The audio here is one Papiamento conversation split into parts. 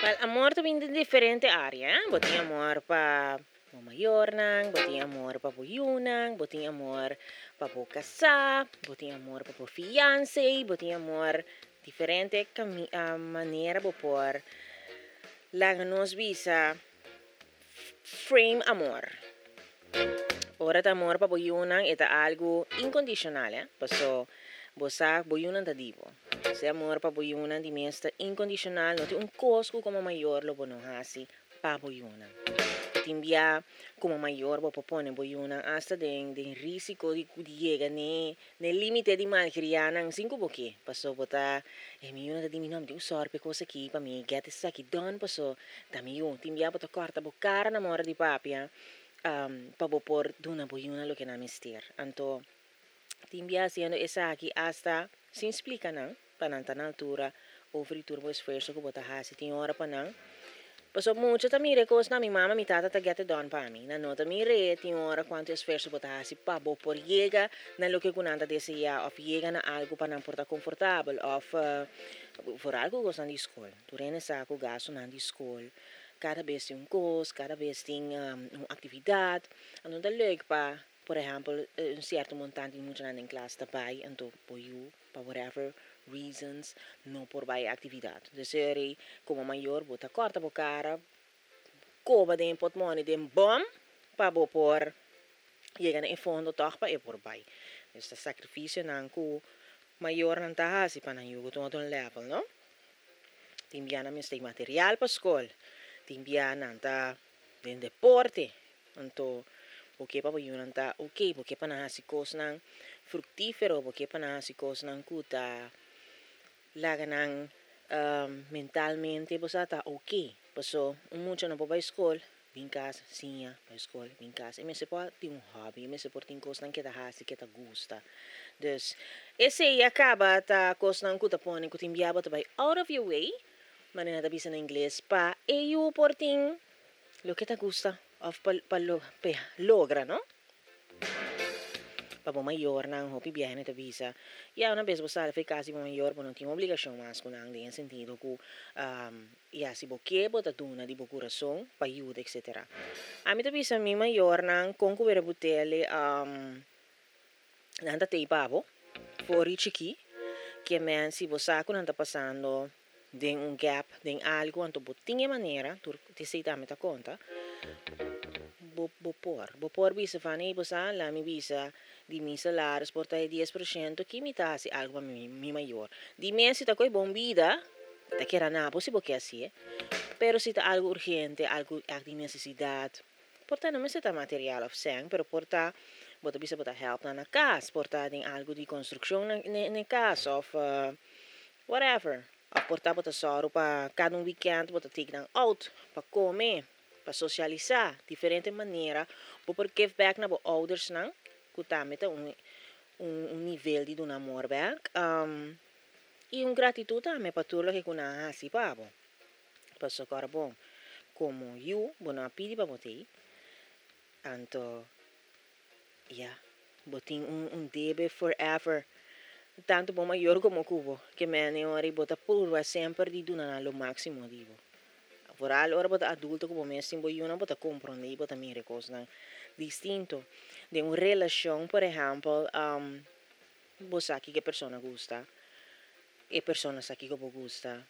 Wel, amor ta bin den diferente area, eh. Bo tin amor pa bo mayornan, bo tin amor pa bo yunan, bo tin amor pa bo kasá, bo tin amor pa bo fiancé, bo tin amor diferente manera bo por laga nos bisa frame amor. Ora ta amor pa bo yunan e ta algu inkondishonal, eh, paso bo sa bo yunan ta di bo. Si amor pa bo yunan di mes ta inkondishonal, no tin un kos ku komo mayor lo bo no hasi pa bo yunan. Tin bia komo mayor bo por pone bo yunan asta den den risiko di di yega n'e N'e limite di malkriá nan sin ku bo ke, paso bo ta, E mi yu no ta di mi no, mi tin ku sòru pa e kos aki pa mi get esaki done paso ta mi yu. Tin bia bo ta kòrta bo kara na mora di papia pa bo por duna bo yunan loke nan mester. Anto tin bia hasiendo esaki asta sin splika nan. Pa nan ta na altura over di tur bo esfuerso ku bo ta hasi tin ora pa nan. Pasobra mucha ta mira e kos na mi mama, mi tata ta get it done pa mi. Nan no ta mir'é tin ora kuantu esfuerso bo ta hasi pa bo por yega na loke ku nan ta deseá òf yega na algu pa nan por ta konfortabel òf vooral ku kosnan di skol. Tur hende sa ku gastunan di skol kada bes tin un kos, kada bes tin un aktividat. Anto ta leuk pa por ehèmpel un sierto montante di muchanan den klas ta bai anto bo yu pa whatever reasons no por bai e actividad. Dus e rei como mayor bo ta corta bo cara, coba den e potmoni den bom pa bo por yega na e fondo toch pa e por bai. Dus ta sacrificionan cu mayornan ta haci pa nan yugo tuma otro level, no? Tin bia nan mester material pa school, tin bia nan ta den deporte, Anto bo ke pa bo yunan ta ok, bo ke pa nan hasi kosnan fruktífero, bo ke pa nan hasi kosnan ku ta laga nan mentalmente bo sa ta ok. Paso un mucha no por bai skol, bin kas, siña, bai skol, bin kas. E mester por tin un hòbi, e mester por tin kosnan ke ta hasi ke ta gusta. Dus esei a kaba ta kosnan ku ta pone ku tin bia bo ta bai out of your way, manera nan ta bisa na ingles, pa e yu por tin Loke ta gusta of pa pa lo p'e logra no. Pa bo mayornan hopi biahe ta bisa, ya una bes bo sali for e kas di bo mayor bo no tin obligashon mas ku nan den e sentido ku ya si bo ke bo ta duna di bo kurason pa yuda etcetera. Ami ta bisa mi mayornan kon ku wera bo tele nan ta tei pa bo for di chikí ke men si bo sa ku nan ta pasando den un gap, den algu, anto bo tin e manera, tur esei tambe ta konta, bo bo por. Bo por bisa van, ey bo sa, laat mi bisa di mi salaris por ta e dies por shento ki mi ta hasi algu pa mi mi mayor. Di mes si ta koe bon bida, ta keda na bo si bo ke hasié, pero si ta algu urgente, algu ègt di nesesidat, por ta no mester ta material òf sèn, pero por ta bo ta bisa bo ta hèlp nan na kas, por ta den algu di konstrukshon na na e kas òf Whatever. Of por ta bo ta sòru pa kada un weekend bo ta take nan out pa kome, pa sosialisá. Diferente manera bo por give back na bo oudersnan ku tambe ta un un nivel di duna amor bek. I un gratitut tambe pa tur loke ku nan a hasi pa bo. Pasobra ora bon komo yu bo no a pidi pa bo t'ei, anto Ya, bo tin un un debe forever. Tantu bo mayor komo ku bo. Ke mene ora i bo ta purba semper di duna nan lo máksimo di bo. Vooral ora bo ta adulto ku bo mes tin bo yunan bo ta komprondé i bo ta mira e kosnan distinto. Den un relashon por ehèmpel, bo sa kiko e persona gusta, e persona sa kiko bo gusta.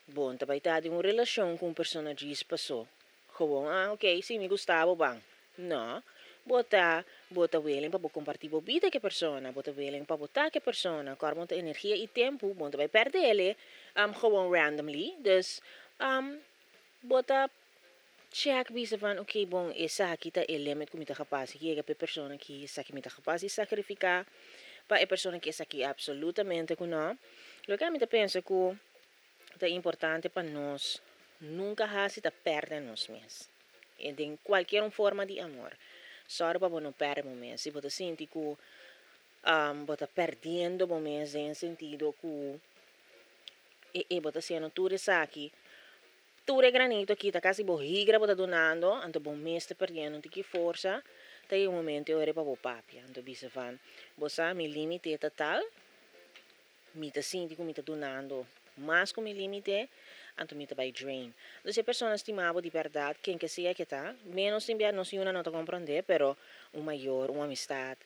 Bo no ta bai ta den un relashon ku un persona djis pasó. Gewoon, ah, ok, si mi gusta bo, ban. No. Bo ta, bo ta willing pa bo comparti bo bida cu e persona, bo ta willing pa bo ta cu e persona, cor bo ta energia y tempo, bo no ta bay perdele, gewoon randomly. Dus, bo ta check bisa van, ok, bon, esaki ta e limit cu mi ta capaz di yega pa e persona aki, esaki mi ta capaz di sacrifica pa e persona aki, esaki absolutamente cu no. Loke ami ta pensa cu Ta importante pa nos nunka hasi ta pèrdè nos mes den kualkier un forma di amor. Sòru pa bo no pèrdè bo mes. Si bo ta sinti ku bo ta pèrdiendo bo mes den e sentido ku e e bo ta hasiendo tur esaki, tur e granito aki ta kasi bo higra bo ta dunando, anto bo mes ta pèrdiendo un tiki forsa, ta yega un momento e ora pa bo papia. Anto bisa van, bo sa mi límite ta tal. Mi ta sinti ku mi ta dunando mas ku mi límite, Anto mi ta bai drain. Dus e persona stima bo di bèrdat, ken ke sea ke ta, ménos tin bia nos yunan no ta komprondé, pero un mayor, un amistat,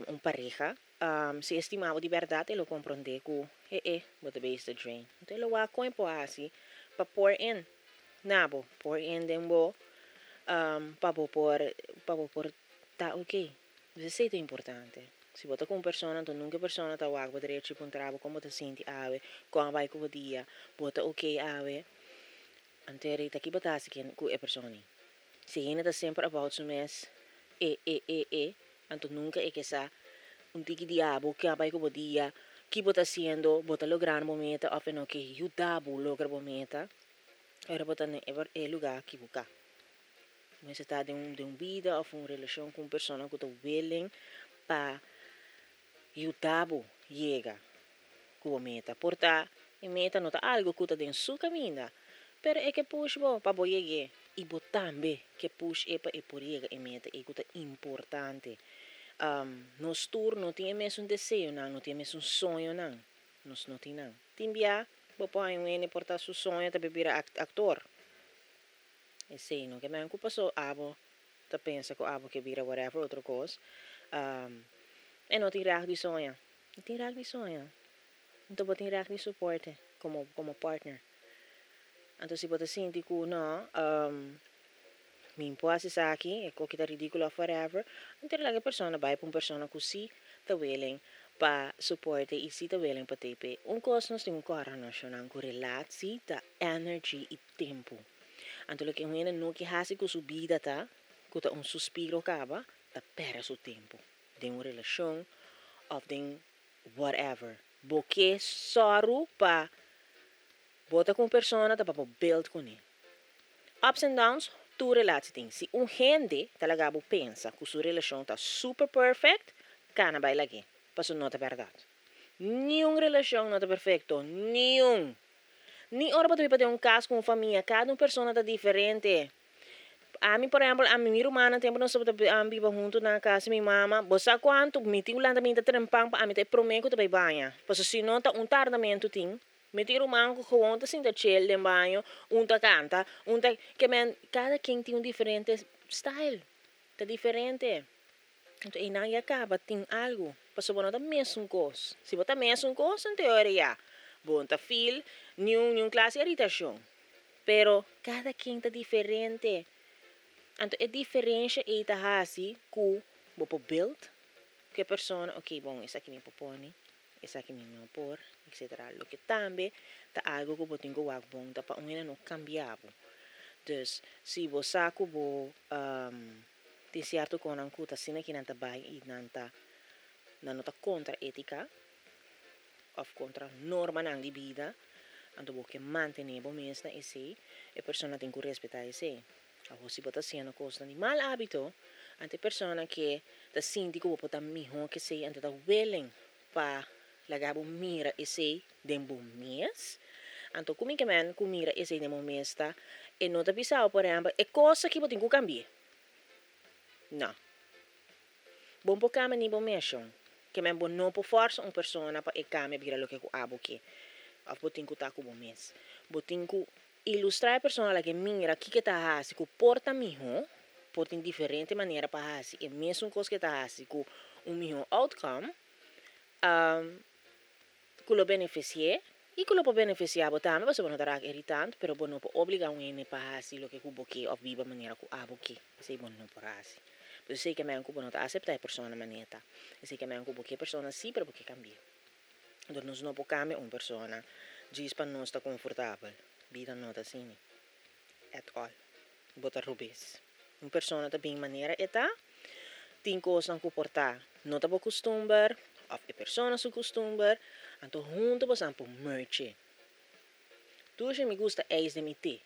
un pareha, si e stima bo di bèrdat e lo komprondé ku e e bo ta bezig ta drain. Anto e lo wak kon e por hasi pa pour in na bo, pour in den bo pa bo por pa bo por ta oké. Dus esei ta importante. Si bo ta ku un persona, anto nunka e persona ta wak bo derecho i puntra bo kon bo ta sinti awe, kon a bai ku bo dia, bo ta oké awe. Anto e rei ta ki bo ta hasi ku e persona ei. Si hende ta semper about su mes, e, e, e, e, anto nunka e ke sa un tiki di abo, ke a bai ku bo dia, ki bo ta hasiendo, bo ta logrando bo meta òf e no ke yuda bo logra bo meta, ora bo ta na e lugá kibuká. Mester ta den un den un bida of un relashon ku un persona ku ta willing pa yuda bo yega ku bo meta. Por ta e meta no ta algu ku ta den su kaminda, pero e ke push bo pa bo yeg'é i bo tambe ke push e pa e por yega e meta ei ku ta importante. Nos tur no tin e mesun deseonan, no tin e mesun soñonan, nos no tin nan. Tin bia bo por haña un hende por ta su soño ta bira aktor. Esei no ke men ku paso abo ta pensa ku abo ke bira whatever otro kos. E no tin règt di soña. No tin règt di soña. Anto bo tin règt di soporte komo komo partner. Anto si bo ta sinti ku no mi por hasi esaki, e koki ta ridíkulo òf whatever, anto laga e persona bai pa un persona ku sí ta willing pa soporte i sí ta willing pa tei p'e. Un kos nos tin ku kòrda nos ku relatsi ta energy i tempu. Anto loke un hende no ke hasi ku su bida ta, ku ta un suspiro kaba, ta pèrdè su tempu den un relashon òf den whatever. Bo ke sòru pa bo ta ku un persona ta pa bo build kuné. Ups and downs tur relatie tin. Si un hende ta laga bo pensa ku su relashon ta super perfect, kana bai lag'é, pasobra no ta bèrdat. Niun relashon no ta perfekto, niun! Ni ora bo ta biba den un kas ku un famia, kada un persona ta diferente. Ami por ehèmpel, ami mi rumannan tempu nos tabata biba huntu na kas di mi mama, bo sa kuantu mi tin ku lanta mi ta trempan pa ami ta e promé ku ta bai baña. Pasobra si no ta un tardamentu tin. Mi tin ruman ku gewoon ta sinta chel den baño, un ta kanta, un ta, ke men kada ken tin un diferente style, ta diferente. Anto einan ya kaba tin algu, pasobra bo no ta mesun kos. Si bo ta mesun kos, en teoria bo no ta feel niun niun klase di iritashon. Pero kada ken ta diferente. Anto e diferensha ei ta hasi ku bo por build ku e persona, ok bon esaki mi por pone, esaki mi no por, etcetera. Loke tambe ta algu ku bo tin ku wak bon ta pa un hende no kambia bo. Dus si bo sa ku bo Tin sierto konan ku ta asina ki nan ta bai i nan ta nan no ta kontra étika òf kontra normanan di bida, anto bo ke mantené bo mes na esei, e persona tin ku respetá esei. Awor si bo ta hasiendo kosnan di mal hábito, anto e persona ke ta sinti ku bo por ta mihó ke esei, anto ta willing pa laga bo mira esei den bo mes, anto ku mi ke men ku mira esei den bo mes ta e no ta bisa bo por ehèmpel e kos aki bo tin ku kambi'é. No. Bo por kambia ni bo meshon. Ke men bo no por fòrsa un persona pa e kambia bira loke ku abo ke. Òf bo tin ku ta ku bo mes. Bo tin ku ilustrá e persona laga e mira kiko e ta hasi ku por ta mihó, por tin diferente manera pa hasi e mesun kos ku e ta hasi ku un mihó outcome. Ku lo benefisi'é i ku lo por benefisiá bo tambe pasobra bo no ta raak irritant, pero bo no por obligá un hende pa hasi loke ku bo ke òf biba manera ku abo ke. Esei bo no por hasi. Pues esei ke men ku bo no ta aseptá e persona manera ta. Esei ke men ku bo ke e persona sí, pero bo ke kambi'é. Enton nos no por kambia un persona djis pa nos ta konfortabel. Bida no ta asina at all. Bo ta robes. Un persona ta bin manera e ta, tin kosnan ku por ta no ta bo kustumber òf e persona su kustumber, anto huntu bosan por merge. Dushi mi gusta ijs den mi te.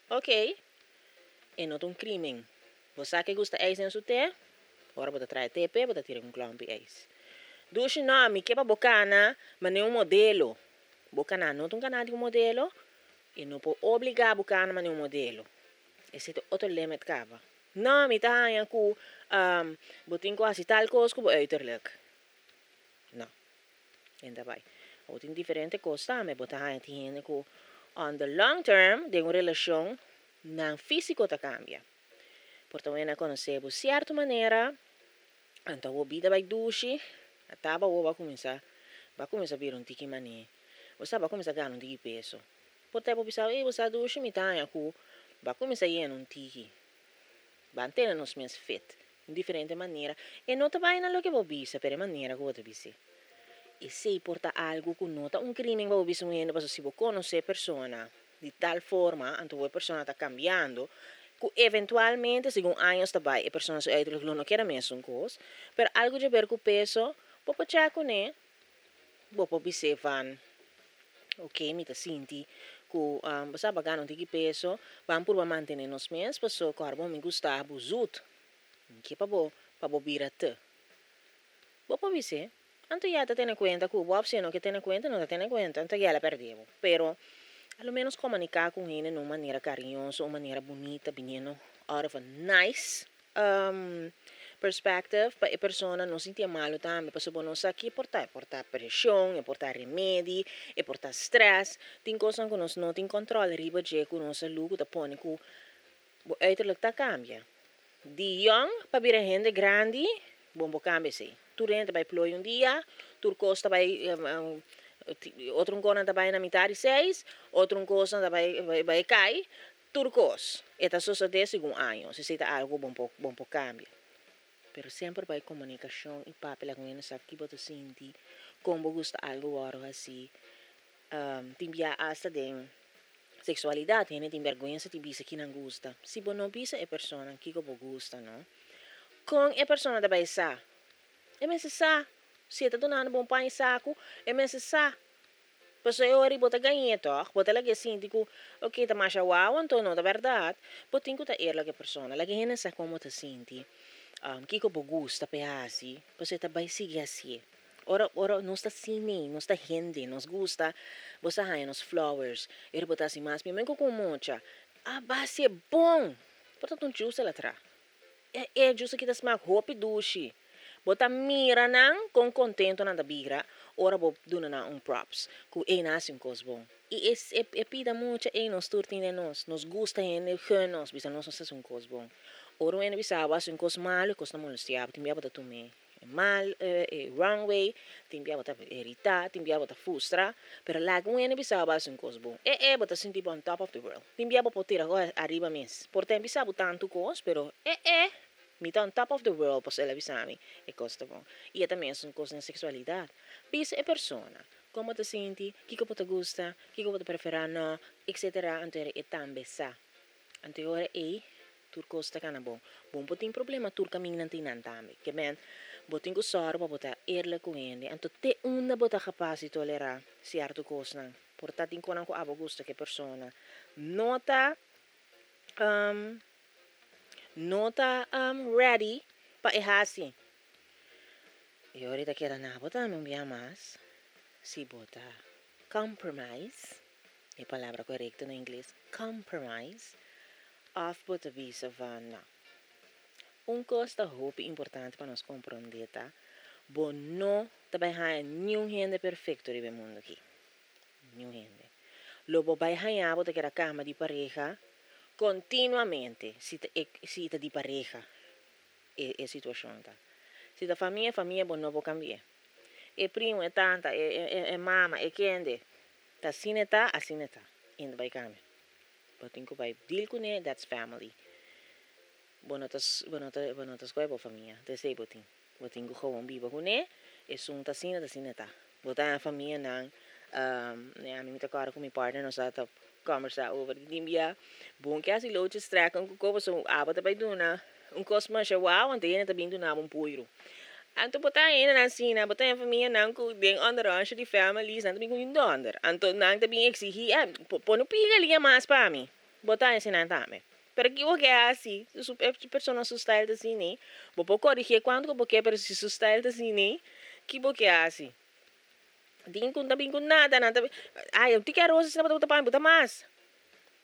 Ok, e no ta un krimen. Bo sa ke gusta ijs den su te? Ora bo ta traha te p'e bo ta tira un klòmpi ijs. Dushi no, mi ke pa bo kana manera un modelo. Bo kana no ta un kana di un modelo, e no por obligá bo kana manera un modelo. Esei ta otro limit kaba. No, mi ta haña ku bo tin ku hasi tal kos ku bo uiterlijk. No. E ta bai. Bo tin diferente kos tambe. Bo ta haña tin hende ku. On the long term, den un relashon, nan físiko ta kambia. Por ta wena konosé bo sierto manera, anto bo bida bai dushi, ataba bo ba kuminsá bira un tiki mané. Bo sa, ba kuminsá gana un tiki peso. Por ta bo bisa: "Ei, bo sa dushi, mi ta haña ku ba kuminsá yena un tiki." Ban tene nos mes fit. Di diferente manera. E no ta bai na loke bo bisa, pero e manera ku bo ta bisa. Esei por ta algu ku no ta un krímen pa bo bisa un hende, pasobra si bo konosé persona di tal forma, anto e persona ta kambiando, ku eventualmente, segun aña ta bai, e persona su uiterlijk lo no keda mesun kos, pero algu di haber ku peso, bo por check kuné, bo por bisa van: "Ok, mi ta sinti ku bo sa, bo a gana un tiki peso, ban purba mantené nos mes, paso ku mi gusta bo zoet. Ke pa bo bira te." Bo por bisa. Anto ya ta tene kuenta ku bo si no ke tene kuenta, no ta tene kuenta, anto ya el a pèrdè bo. Pero a lo menos komuniká ku hende di un manera kariñoso, un manera bunita, biniendo out of a nice perspective, pa e persona no sinti malu tambe, pasobra bo no sa ki por ta preshon, por ta remedi, por ta stress, tin kos ku nos no tin kontròl riba dje ku nos salú ku ta pone ku bo uiterlijk ta kambia. Di young pa bira hende grandi, bon, bo kambia si. Tur hende bai plooi un dia, tur kos ta bai otro un kos ta bai na mitar di seis, otro un kos ta bai kai, tur kos. E ta sosodé segun aña, si ta algu bon por kambia. Pero semper bai komunikashon i papia ku hende sa ki bo ta sinti, kon bo gusta algu wòrdu asina. Tin bia hasta den seksualidat, hende tin bèrgwensa di bisa ki nan gusta. Si bo no bisa e persona kiko bo gusta, no? Kon e persona ta bai sa? E mester sa. Si e ta dunando bo un paña saku, e mester sa. Pasobra e ora bo ta gañ'é toch? Bo ta lag'é sinti ku, ok, ta masha wawu, anto no ta bèrdat. Bo tin ku ta eerlijk e persona. Laga hende sa kon bo ta sinti. Kiko bo gusta p'e hasi, pasobra e ta bai sigui hasié. Ora nos ta asina, nos ta hende, nos gusta, bo sa haña nos flowers, e bo ta hasi mas, mi ku mucha. Ah, b'a hasi bon. Por ta un juice el a traha. E juice aki ta smaak hopi dushi. Bo ta mira nan kon kontentu nan ta bira, ora bo duna nan un props. Ku e nan a hasi un kos bon. I e pida mucha e nos tur tin den nos. Nos gusta hende gun nos, bisa nos nos hasi un kos bon. Ora un hende bisa bo hasi un kos malu, e kos ta molestiá bo, tin bia bo ta tum'é mal, wrong way, tin bia bo ta iritá, tin bia bo ta frustra, pero laga un hende bisa bo hasi un kos bon. E bo ta sinti bo on top of the world. Tin bia bo por tira ariba mes. Por ta bisa bo tantu kos, pero e mi ta on top of the world, pasobra el a bisa mi, e kos ta bon. I e tambe un kos den seksualidat. Bisa e persona kon bo ta sinti, kiko bo ta gusta, kiko bo ta preferá no, etc. Anto e tambe sa. Anto ora ei, tur kos ta kana bon. Bo no tin problema tur kaminda tin nan tambe. Ke men, bo tin ku sòru pa bo ta eerlijk ku hende. Anto te unda bo ta kapas di tolerá sierto kosnan. Por ta tin kosnan ku abo gusta ku e persona no ta ready pa e hasi. I ora ta keda na bo tambe un bia mas. Si bo ta compromise, e palabra korekto na ingles, compromise, òf bo ta bisa van no. Un kos ta hopi importante pa nos komprondé ta, bo no ta bai haña niun hende perfekto riba e mundu aki. Niun hende. Lo bo bai haña bo ta keda kama di pareha kontinuamente, si ta di pareha e situashon ta. Si ta famia, famia bo no por kambia. E primo, e tanta, e mama, e kende. Ta asina ta, asina ta. E no ta bai kambia. Bo tin ku bai deal kuné, that's family. Bo no ta skohe bo famia. Esei bo tin. Bo tin ku gewoon biba kuné, esun ta asina, ta asina ta. Bo ta famianan, ja, mi ta kòrda ku mi partner nos ta kombersá over di bia. Bon ke hasi loodjes trekken ku ko so abo ta bai duna un kos masha wawu, anto hende ta bin duna bo un puiru. Anto bo ta hende nan asina, bo ta famianan ku den onderonsje di families, nan ta bin ku un dònder. Anto nan ta bin eksigí, eh, pone un piki galiña mas pa mi. Bo ta asina tambe. Pero ki bo ke hasi, su persona su style ta asina, bo por korigí kuantu ku bo ke, pero si su style ta asina, ki bo ke hasi? Tin ku ta bin ku nada, nan ta ai, un tiki aros asina bo ta pa mi, bo ta mas.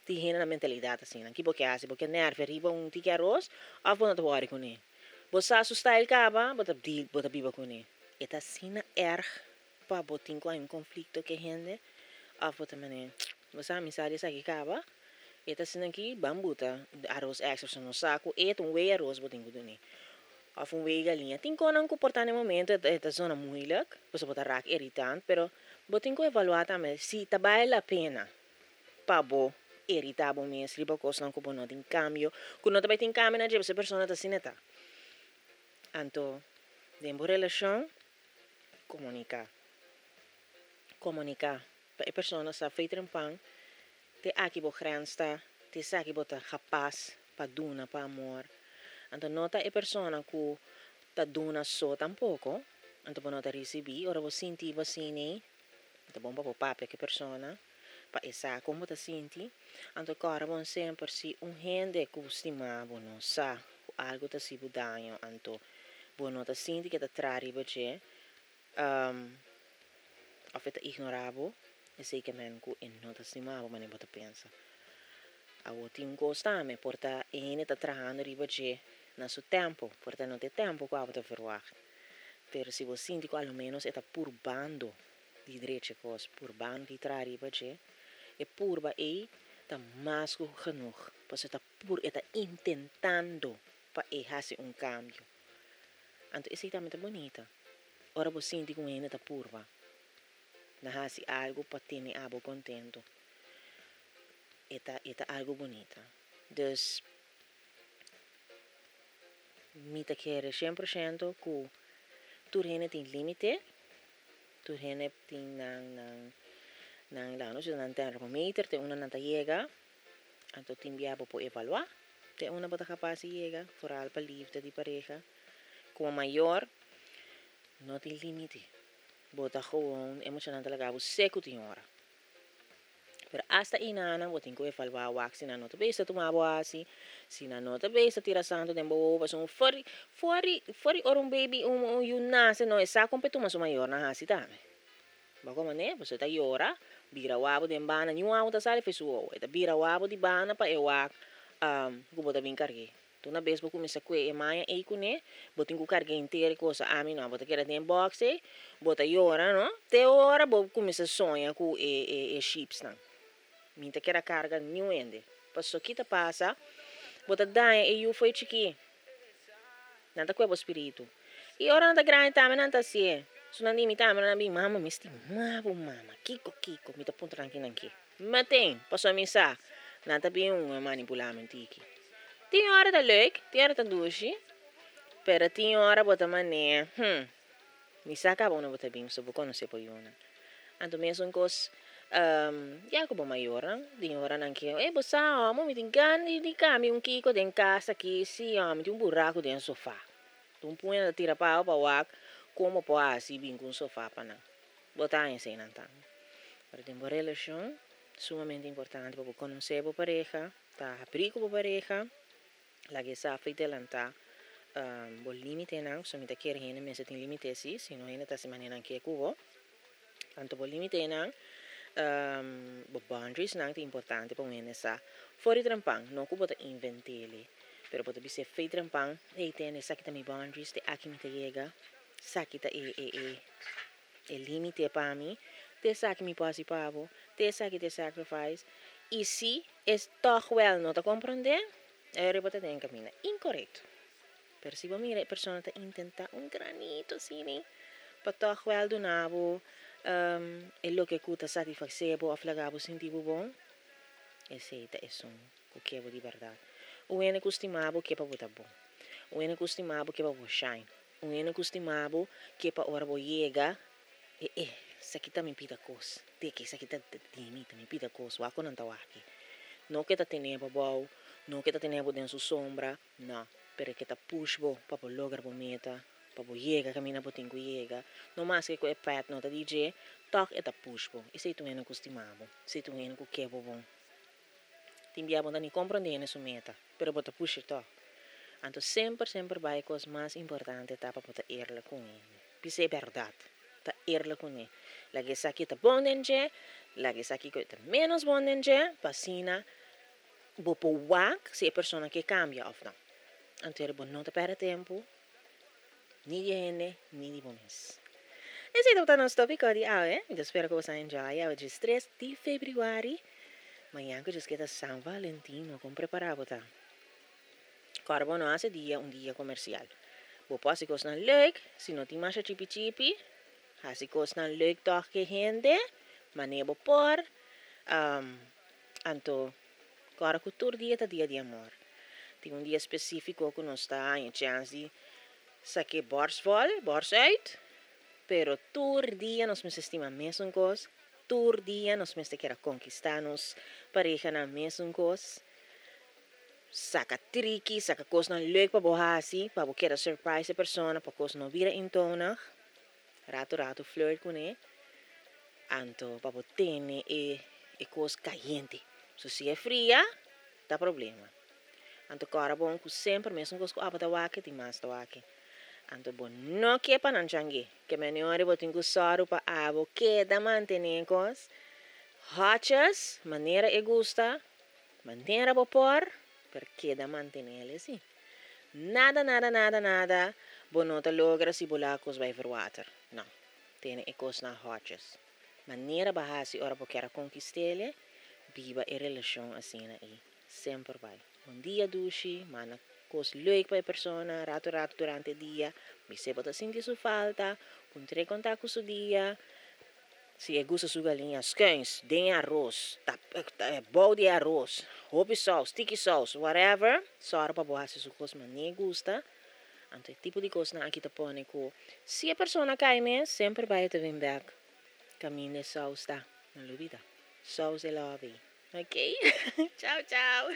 Tin hende na mentalidat asina, ki bo ke hasi? Bo ke nervia riba un tiki aros òf bo no ta wòri kuné? Bo sa su style kaba, bo ta deal, bo ta biba kuné. E ta asina erg pa bo tin ku hay un konflikto ku e hende, òf bo ta manera, Bo sa mi sa di esaki kaba, e ta asina aki ban buta aros extra so nos sa ku e ta un wei aros bo tin ku dun'é òf un wei galiña. Tin konan ku por ta na e momento e ta zona moeilijk, pasobra bo ta rak irritant, pero bo tin ku evaluá tambe si ta bale la pena pa bo irritá bo mes riba kosnan ku bo no tin kambio, ku no ta bai tin kambio na dje pasobra e persona ta asina ta. Anto den bo relashon komuniká, komuniká. Pa e persona sa fei trempan, te aki bo grens ta, te esaki bo ta kapas pa duna pa amor. Anto no ta e persona ku ta duna so tampoko, anto bo no ta risibí. Ora bo sinti bo asina, ta bon pa bo papia ku e persona pa e sa kon bo ta sinti. Anto kòrda bon semper si un hende ku bo stima bo no sa ku algu ta hasi bo daño, anto bo no ta sinti ke ta traha riba dje. Of e ta ignorá bo, esei ke men ku e no ta stima bo manera bo ta pensa. Awor tin un kos tambe, por ta e hende ta trahando riba dje na su tempu, por ta no ta e tempu ku abo ta verwagt. Pero si bo sinti ku a lo ménos e ta purbando di drecha e kos, purbando di traha riba dje, e purba ei ta mas ku genoeg, pasobra e ta pur e ta intentando pa e hasi un kambio. Anto esei tambe ta bunita. Ora bo sinti ku un hende ta purba na hasi algu pa tene abo kontentu, e ta e ta algu bunita. Dus, mi ta kere shen por shento ku tur hende tin límite, tur hende tin nan nan nan laga nos bisa nan termometer te unda nan ta yega, anto tin bia bo por evaluá te unda bo ta kapas di yega, foral pa lifde di pareha. Komo mayor no tin limite. Bo ta gewoon e muchanan ta laga bo seku tin ora. Pero asta einanan bo tin ku evaluá wak si nan no ta bisa tuma bo hasi, si nan no ta bisa tira santu den bo wowo pasobra un for for for di ora un baby un un yu nase no e sa kon pa e tuma su mayornan hasi tambe. Bo a komand'é pasobra e ta yora bira wabo den banda niun awa ta sali for su wowo e ta bira wabo di banda pa e wak ku bo ta bin karg'é. Una bes bo kuminsá kue e maña ei kuné, bo tin ku karga henter e kosa. Ami no, bo ta keda den e bòks ei, bo ta yora no, te ora bo kuminsá soña ku e e e shipsnan. Mi ta keda karga niun hende. Paso ki ta pasa, bo ta daña e yu fo'i chikí. Nan ta kue bo spiritu. I ora nan ta grandi tambe nan ta hasié. Su nan di mi tambe nan a bin, mama mi stima bo mama, kiko kiko? Mi ta puntra nan kinan ke. Maten, pasobra mi sa, nan ta bin un manipulá mi tiki. Tin ora ta leuk, tin ora ta dushi, pero tin ora bo ta manera, hm, mi sa kaba unda bo ta bin, pasobra bo konosé bo yunan. Anto mesun kos, ya ku bo mayornan, tin ora nan ke, ey bo sa omo, mi tin gana di kambia un kiko den kas aki, si omo, mi tin un buraku den sofa. Un puña ta tira pa bo pa wak kon bo por hasi bin ku un sofa pa nan. Bo ta haña eseinan tambe. Pero den bo relashon, sumamente importante pa bo konosé bo pareha, ta habrí ku bo pareha, laga e sa fo'i delantá bo límitenan, pasobra mi ta kere hende mester tin límite sí, si no hende ta hasi manera nan ke ku bo. Anto bo límitenan, bo boundariesnan ta importante pa un hende sa for di trempan, no ku bo ta invent'é, pero bo ta bis'é fo'i trempan, hey tende esaki ta mi boundaries, te aki mi ta yega, esaki ta e e e. E limite pa mi, te esaki mi por hasi pa bo, te esaki ta e sacrifice, y si e tog wel no ta comprende, ey bo ta den caminda incorecto. Pero si bo mira e persona ta intenta un granito asina pa tog wel duna bo e loke cu ta satisface bo of laga bo sinti bo bon, esey ta esun cu ke bo di berdad. Un hende cu stima bo ke pa bo ta bon. Un hende cu stima bo ke pa bo shine. Un hende ku stima bo ke pa ora bo yega e e esaki ta mi pida kos teke esaki ta di mi ta mi pida kos wak ku nan ta wak no ke ta tene bo abou no ke ta tene bo den su sombra no pero e ke ta push bo pa bo logra bo meta pa bo yega kaminda bo tin ku yega no maske ku e pet no ta di dje tòg e ta push bo esei ta un hende ku stima bo esei ta un hende ku ke bo bon. Tin bia bo no ta ni komprondé hende su meta, pero bo ta pusha tòg. Anto semper, semper bai e kos mas importante ta pa bo ta eerlijk ku un hende. Bisa e bèrdat. Ta eerlijk kuné. Laga esaki ta bon den dje, laga esaki ku ta ménos bon den dje, pa asina bo por wak si e persona ke kambia òf no. Anto bo no ta pèrdè tempu ni di e hende ni di bo mes. Esei tabata nos tópiko di awe. Mi ta spera ku boso a enjoy awe djes tres di febrüari. Mañan ku djes keda San Valentino, kon prepará bo ta? Kòrda bo no hasi dia un dia komersial. Bo por hasi kosnan leuk, si no tin masha chipi chipi, hasi kosnan leuk tòg ku e hende, manera bo por. Anto kòrda ku tur dia ta dia di amor. Tin un dia spesífiko ku nos ta haña chèns di sak'é bòrs vòl, bòrs uit, pero tur dia nos mester stima mesun kos, tur dia nos mester keda konkistá nos parehanan mesun kos. Saka triki, saka kosnan leuk pa bo hasi, pa bo keda surprise e persona, pa kos no bira eentonig. Rato rato flirt kuné, anto pa bo tene e e kos kayente. So si e fria, ta problema. Anto kòrda bon ku semper mesun kos ku abo ta wak tin mas ta wak. Anto bo no ke pa nan chang'é. Ke meniori bo tin ku sòru pa abo keda mantené kos hòtjes manera e gusta. Manera bo por, pero keda mantenel esi. Nada, nada, nada, nada bo no ta logra si bo laga kos bai verwater. No. Tene e kosnan hòtjes. Manera bo hasi ora bo kier a konkist'el, biba e relashon asina ei. Semper bai. Un dia dushi, manda kos leuk pa e persona, ratu ratu durante e dia, bis'é bo ta sinti su falta, puntr'é konta ku su dia. Si e gusta su galiña skuins den e aros, ta bou di e aros, hopi sous, tiki sous, whatever, sòru pa bo hasi su kos manera e gusta. Anto e tipo di kosnan aki ta pone ku si e persona kai mes, semper bai e ta bin bèk kaminda e sous ta. No lubida, sous e lòbi. Ok, chao chao.